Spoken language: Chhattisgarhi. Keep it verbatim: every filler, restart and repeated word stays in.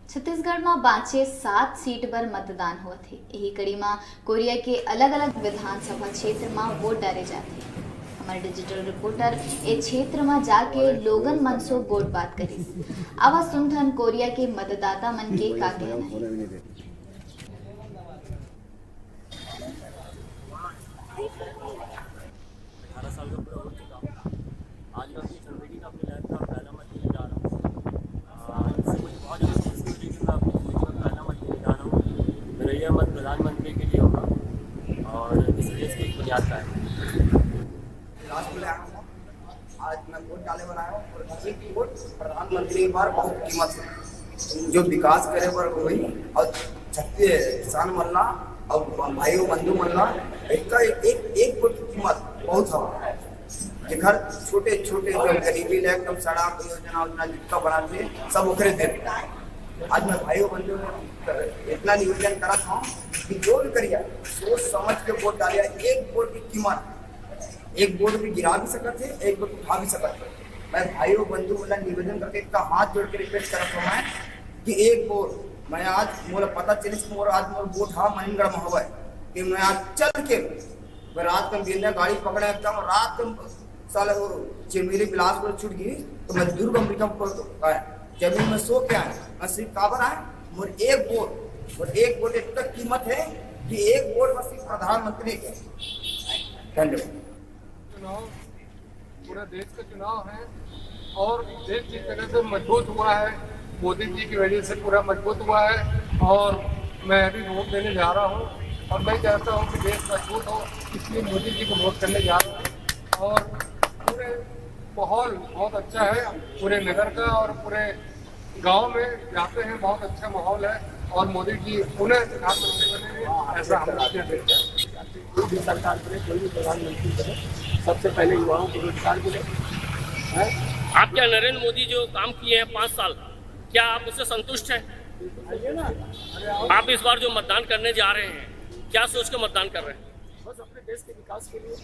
छत्तीसगढ़ म बांचे सात सीट बर मतदान होवत हे। इही कड़ी म कोरिया के अलग-अलग विधानसभा क्षेत्र म वोट डारे जात हे। हमर डिजिटल रिपोर्टर ए क्षेत्र म जाके लोगन मन सो गोठ बात करिस। आवा सुनथन कोरिया के मतदाता मन के का कहना हे। अठारह साल का पूरा हो चुका हूँ। आज मैं अपनी छठी का अपने लाइफ का पहला मत देने जा रहा हूँ। आ, इससे मुझे बहुत ज़्यादा खुशी हो रही है कि मैं अपनी ज़िंदगी का पहला मत देने जा रहा हूँ। मेरा यह मत प्रधानमंत्री के लिए होगा और इस देश की एक बुनियाद का है। लास्ट में आया हूँ। आज मैं वोट डाले वाला हूँ और एक वोट प्रधानमंत्री के बार बहुत कीमत है। जो विकास करे बर वही और छत्तीस किसान मन ला और भाई बंधु मन ला एक, एक, एक वोट की कीमत बहुत हवा। जेकर छोटे छोटे जो गरीबी ले एकदम सड़क योजना वोजना जितना बनाते सब ओकरे दे। आज मैं भाई बंधु इतना निवेदन करत हूँ कि जो भी करिया सोच समझ के वोट डालिया। एक वोट की कीमत, एक वोट भी गिरा भी सकत है, एक वोट उठा भी सकत है। मैं भाई बंधु वाला निवेदन करके इतना हाथ जोड़ के रिक्वेस्ट करत हूँ मैं कि एक वोट मैं आज मोला पता चलिस कि मोर आज मोर वोट हा मनिंदगढ़ में हवय कि मैं आज चल के मैं रात के बिना गाड़ी पकड़ा एकदम रात के साला वो चेमेली बिलासपुर छूट गई तो मैं दुर्ग अमेरिका में पहुंच गया। जमीन में सो के आए, मैं सिर्फ काबर आए, मोर एक वोट, मोर एक वोट इतना कीमत है कि एक वोट बस सिर्फ प्रधानमंत्री के। धन्यवाद। चुनाव, पूरा देश का चुनाव है और देश जिस तरह से मजबूत हुआ है, मोदी जी की वजह से पूरा मजबूत हुआ है और मैं अभी वोट देने जा रहा हूँ और मैं चाहता हूँ कि देश मजबूत हो, इसलिए मोदी जी को वोट करने जा रहा हूँ। और पूरे माहौल बहुत अच्छा है, पूरे नगर का और पूरे गांव में जाते हैं, बहुत अच्छा माहौल है और मोदी जी पुनः प्रधानमंत्री बनेंगे, ऐसा हम लोग की अपेक्षा है। कोई भी सरकार बने, कोई भी प्रधानमंत्री बने, सबसे पहले युवाओं को रोजगार मिले। आप क्या नरेंद्र मोदी जो काम किए हैं पाँच साल, क्या आप उससे संतुष्ट हैं? आप इस बार जो मतदान करने जा रहे हैं, क्या सोच के मतदान कर रहे हैं? बस अपने देश के विकास के लिए